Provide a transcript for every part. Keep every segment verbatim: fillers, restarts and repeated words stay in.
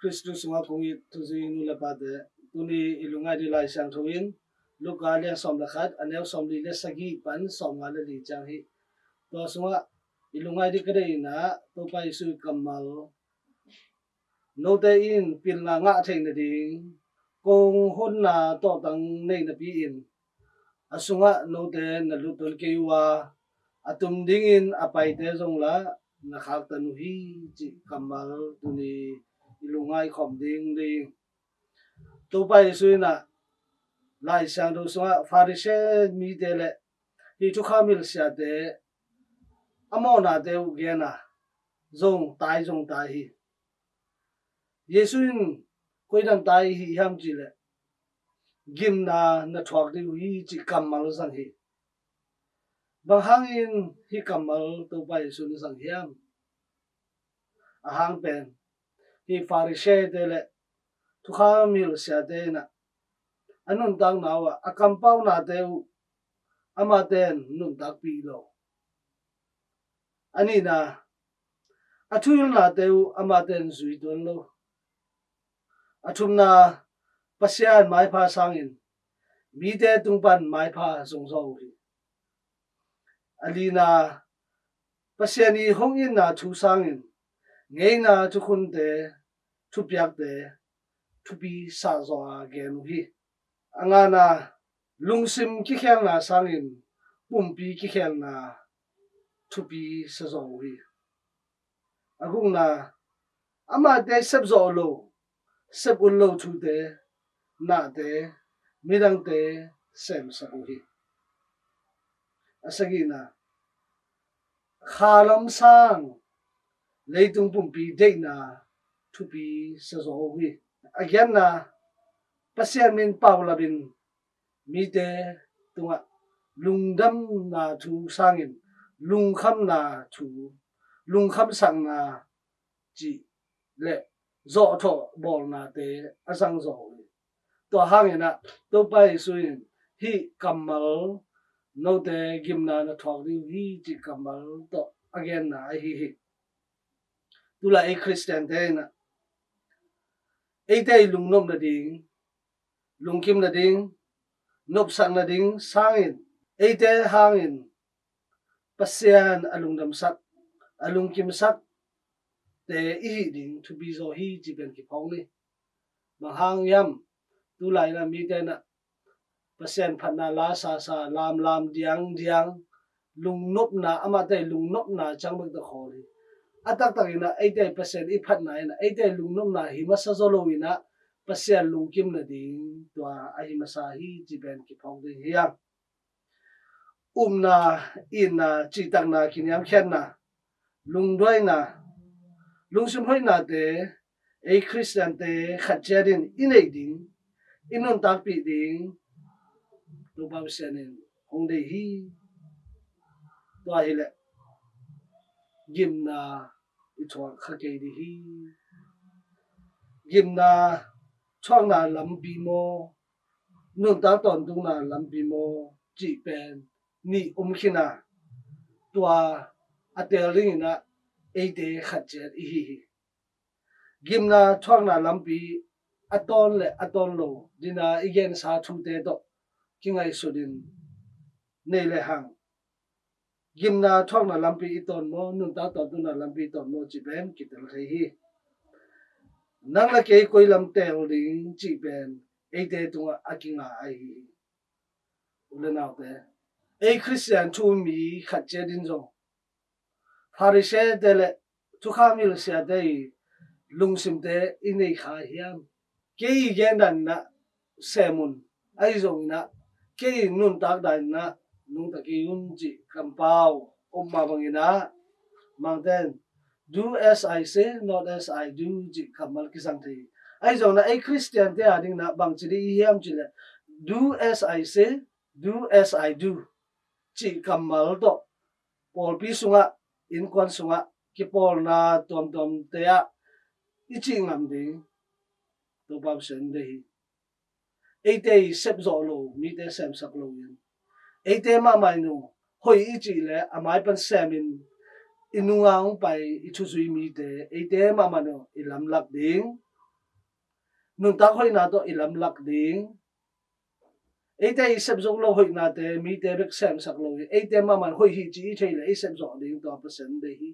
Khristu sungah kong it thuzui nu le pate, tuni i lungngaih ding Lai Siangtho in Luka lian sawm le khat, a neu sawmli le sagih pan sawmnga le li ciang hi. Tua sungah i lungngaih ding ka deihna, Topa Jesu i kammal, note in pilna ngah theih nading kong honna tawhtang nei napi-in, a sungah note na lut tuan kei uh a, a tum dingin a paite zong lah na khaktan uh hi, cih kammal tuni i lungngaih khawm ding ding. Topa Jesu in ah Lai Siangtho sungah Pharisee mite le hih thukham hilh siate, a mawhnate uh gen a, zong tai zong tai hi. Jesu in koidan tai hi hiam cih leh, gimna na thuak ding uh hi, cih kammal zang hi. Bang hangin hih kammal Topa Jesu in zang hiam? A hang pen hih Pharisee-te le thukham hilh siate in ah a nuntakna uh ah a kampaunate uh amate'n nuntakpih lo. A nihna, a thuhilhnate uh amate'n zui tuan lo. A thumna, Pasian maipha sangin mite tung pan maipha zong zaw uh hi. A lina, Pasian i hong itna thu sangin ngeina thukhunte, thupiakte thupi sahzaw a gen uh hi. A ngana, lungsim kikhelna sangin pumpi kikhelna thupi sazaw uh hi. A gukna, amate sepzawh lo, sep ut lo thute, nahte, midangte semsak uh hi. A sagihna, khalam sang leitung pumpi deihna thupi sazaw uh hi. A giatna, Pasian min paulapin mite tungah lungdamna thu sangin lungkhamna thu, lungkhamsakna cih le zawhthawh bawlnate a zangzaw uh hi. Tua hangin ah Topa Jesu in hih kammal, note gimna na thuak ding uh hi, cih kammal tawh a genna ahi hi. Tulai ei Khristiante in ah eite i lungnop nading, lungkim nading, nopsak nading sangin eite hangin Pasian a lungdamsak, a lungkimsakte i hih ding thupi zaw hi, ci pen kiphawk ni. Bang hang hiam? Tulai in ah mite in ah Pasian phatna la sasa, lamlam diangdiang, lungnopna, amate lungnopna ciang bek tawh khawl hi. A taktak in ah eite Pasian i phatna in ah eite lungnopna hi masa zaw lo in ah Pasian lungkim nading tua ahi masa hi, ci pen kiphawk ding hi hang. Upna, itna, cihtakna, kiniamkhiatna, lungduaina, lungsim hoihnate ei Khristiante khat ciat in i neih ding, i nuntakpih ding Topa Pasian in hong deih hi. Tua hileh gimna i thuak kha kei ding hi. Gimna thuakna lampi maw, nuntak tawntungna lampi maw, cih pen nih om khin a, tua a teel dingin ah eite khat ciat i hi hi. Gimna thuakna lampi a tawn le a tawn lo dingin ah i gensa thute tawh kingaihsut in nei le hang, gimna thuakna lampi i tawn maw, nuntak tawntungna lampi i tawn maw, cih pen kitel thei hi. Nang le kei koi lam teel ding cih pen eite tungah a kinga ahi hi. U le naute, ei Khristian thu-um mi khat ciat in zong Pharisee-te le thukham hilh siate i lungsimte i nei kha hiam? Kei i gen dan in ah sem un, ahi zongin ah kei i nuntak dan in ah nungta kei un, cih kampau om mah bangin ah, Mangte'n do as I say, not as I do, cih kammal kizang thei hi. Ahi zongin ah ei Khristiante a dingin ah bangci ding i hiam cih leh, do as I say, do as I do, cih kammal tawh pawlpi sungah, innkuan sungah, kipawlna tuamtuamte ah i cih ngam ding Topa Pasian deih hi. Eite i sepzawh lo mite semsak lo in, eite mahmah in uh hoih i cih leh a mai pan semin i nunga hong pai i thuzui mite eite mahmah in uh i lamlak ding Nuntak hoihna tawh i lamlak ding, eite i sep zo lo hoihnate mite bek semsak lo hi. Eite mahmah hoih hi ci i thei le i sep zawh ding tua Pasian deih hi.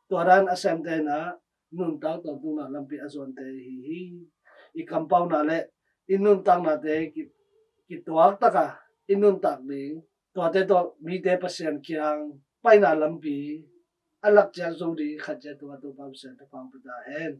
Tua dan a semte na nuntak tawntungna lampi a zuante hi hi. I kampauna le i nuntaknate ki, kituak taka i nuntak ding, tuate tawh mite Pasian kiang paina lampi a lak ciat zo ding khat ciat tua Topa Pasian thupha pia ta hen.